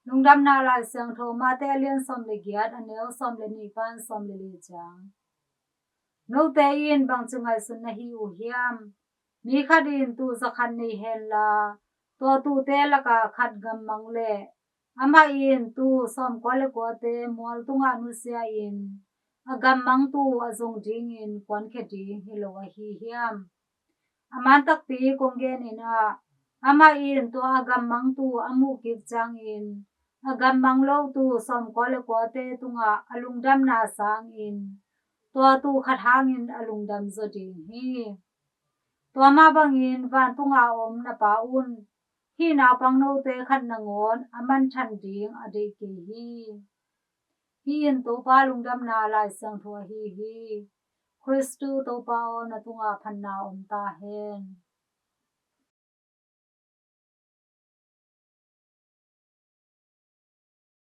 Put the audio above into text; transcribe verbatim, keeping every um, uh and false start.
Lungdamna Lai Siangtho Mate a lian sawm le giat, a neu sawm le nih pan sawm le li ciang. Note in bangci ngaihsun na hi uh hiam? Mi khat in tuu zakhat nei henla, tua tuute lakah khat gammang leh amah in tuu sawmkua le kuate mual tungah nusia in, a gammang tuu a zong dingin kuankhia ding hi lo ahi hiam? A man takpi kong genin ah, amah in tua a gammang tuu a muh kik ciangin, a gammang lo tuu sawmkua le kuate tungah a lungdamna sangin tua tuu khat hangin a lungdam zaw ding hi. Tua mah bangin vantunga om na Pa un hih naupang note khat nangawn a manthan ding a deih kei hi. Hih in Topa Lungdamna Lai Siangtho ahi hi. Khristu Topa aw, na tungah phatna om ta hen.